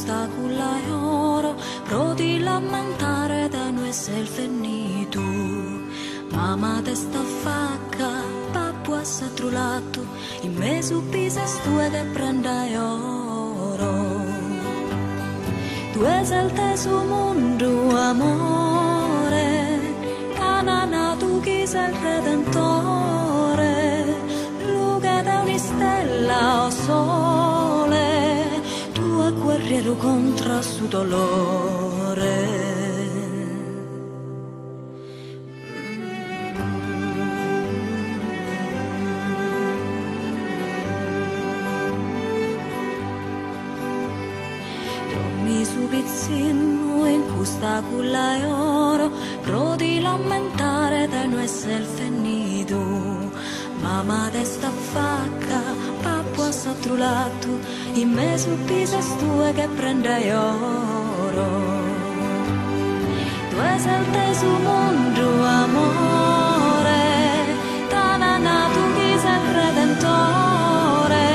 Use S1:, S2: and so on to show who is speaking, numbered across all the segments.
S1: custa culla 'e oro pro ti l'ammentare dae inue ses bennidu. Mama t'est a faca, babbu a s'atru latu, in mesu bi ses tue che prenda 'e oro. Tue ses de su mundu amore, t'ana nadu chi ses Redentore, lughe de un'istella o sole, tue guerrieru contra su dolore. Drommi su pitzinnu in custa culla 'e oro pro ti l'ammentare dae inue ses bennidu. Mama t'est a faca, babbu a s'atru latu, in mesu bi ses tue che prenda 'e oro. Tue ses de su mundu amore, t'ana nadu chi ses Redentore,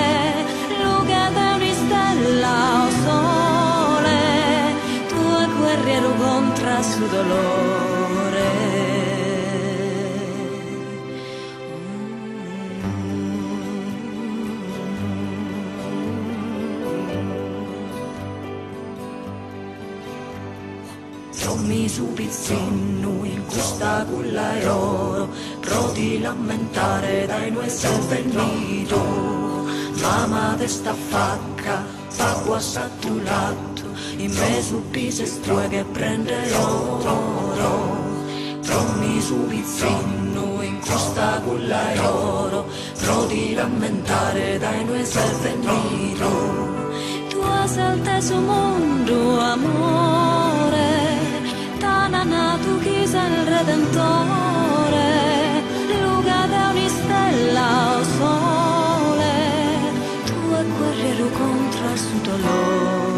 S1: lughe de un'istella o sole, tue guerrieru contra su dolore. Drommi su pitzinnu in custa culla 'e oro pro ti l'ammentare dae inue ses bennidu. Mama t'est a faca, babbu a s'atru latu, in mesu bi ses tue che prenda 'e oro. Drommi su pitzinnu in custa culla 'e oro pro ti l'ammentare dae inue ses bennidu. Tue ses de su mundu amore, t'ana nadu chi ses Redentore, lughe de un'istella o sole, tue guerrieru contra su dolore.